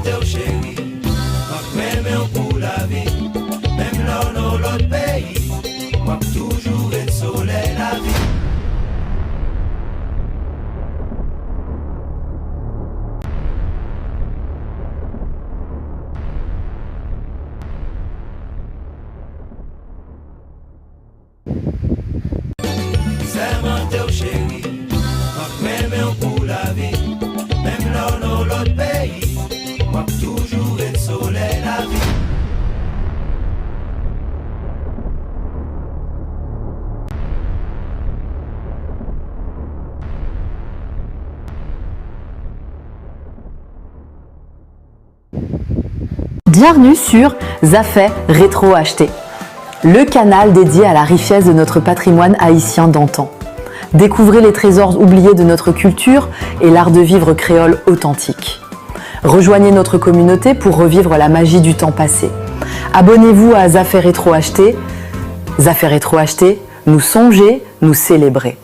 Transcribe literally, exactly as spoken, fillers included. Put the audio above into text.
Te w cheri, m ap renmen w pou lavi. Menm lè w nan yon lòt peyi, w ap toujou ret solèy lavi. Sèmante w cheri, m ap renmen w pou lavi. Menm lè w nan yon lòt peyi, w ap toujou ret solèy lavi. Bienvenue sur Zafè Rétro Acheté, le canal dédié à la richesse de notre patrimoine haïtien d'antan. Découvrez les trésors oubliés de notre culture et l'art de vivre créole authentique. Rejoignez notre communauté pour revivre la magie du temps passé. Abonnez-vous à Zafè Rétro Acheté. Zafè Rétro Acheté, nou sonje, nou selebre.